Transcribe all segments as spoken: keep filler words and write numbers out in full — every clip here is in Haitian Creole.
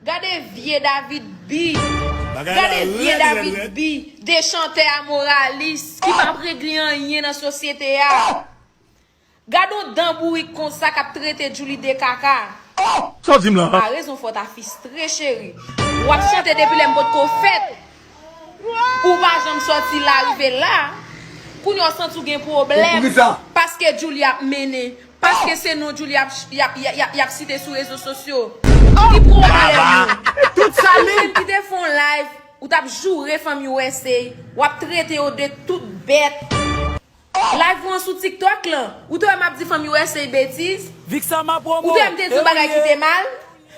Gade vye David B. Gade vye David B. De chantè amoralis ki p ap regle anyen nan sosyete a. Gade yon dan bourik konsa k ap trete Djouly de kaka. Sa w di m la? A rezon fò ta fistre, cheri. W ap chante depi lè m potko fèt. Ou pa janm sòti la rive la. Kounye a w santi w gen pwoblèm. Paske Djouly ap mennen. Paske se non Djouly y ap, y ap, y ap, y ap, y ap site sou rezo sosyo. Ki pwoblèm nou? Tout sa menm ki te fè yon live, ou t ap joure fanmi U S A, w ap trete yo de tout bèt. Live ou an sou TikTok lan, ou te wè m ap di fanmi U S A betiz? Ou te wè m te di yon bagay ki te mal?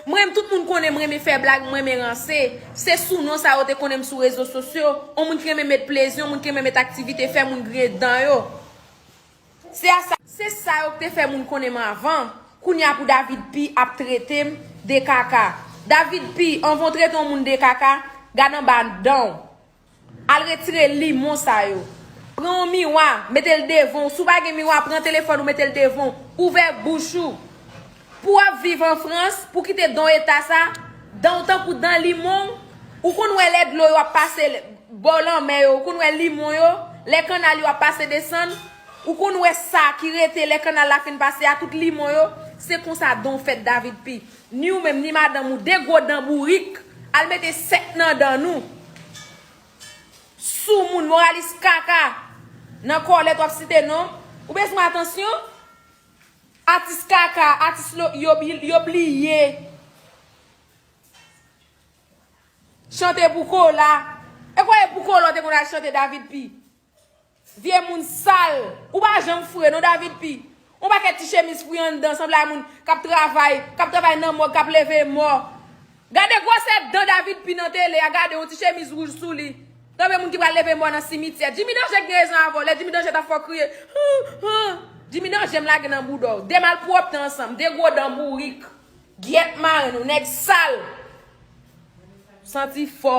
Mwen menm, tout moun konnen m renmen fè blag, m renmen ranse. Se sou non sa yo te konnen m sou rezo sosyo. Yon moun ki renmen met plezi, yon moun ki renmen met aktivite, fè moun griyen dan yo. Se a sa, se sa yo k te fè moun konnen m avan. Kounye a pou David P ap trete m de kaka. David P, anvan w trete yon moun de kaka, gad anba dan w. Al retire limon sa yo. Pran yon miwa, mete l devan w. Si w pa gen miwa, pran telefòn ou mete l devan w. Ouvè bouch ou. Pou w ap viv an Frans, pou kite dan w eta sa, dan w tankou dan limon, ou konn wè lè dlo yo ap pase bò lanmè yo, ou konn wè limon yo, lè kannal yo ap pase desann, ou konn wè sa ki rete lè kannal la fin pase a, tout limon yo, se konsa dan w fèt David P. Ni ou menm, ni madanm ou, de gwo dan bourik, al mete sèk nan dan nou. Soumoun, moralis kaka, nan kòlèt w ap site non, ou bezwen atansyon? Atis kaka, atis lo, yo, yo bliye. Chante pou kola. E kwè e pou kola w te konn al chante David P. Vye moun sal. Ou pa janm fre non David P. Yon pakèt ti chemiz fri anndan, sanble a moun k ap travay, k ap travay nan mòg, k ap leve mò. Gade gwosè dan David P nan tele a, gade yon ti chemiz wouj sou li. Tanbe moun ki pral leve mò nan simityè. Jimmy Danger gen rezon avè w. Lè Jimmy Danger t ap fè w kriye. Han, han. Jimmy Danger m lage nan bouda w. De malpwòpte ansanm. De gwo dan bourik. Gyèt marenn ou. Nèg sal. Santi fò.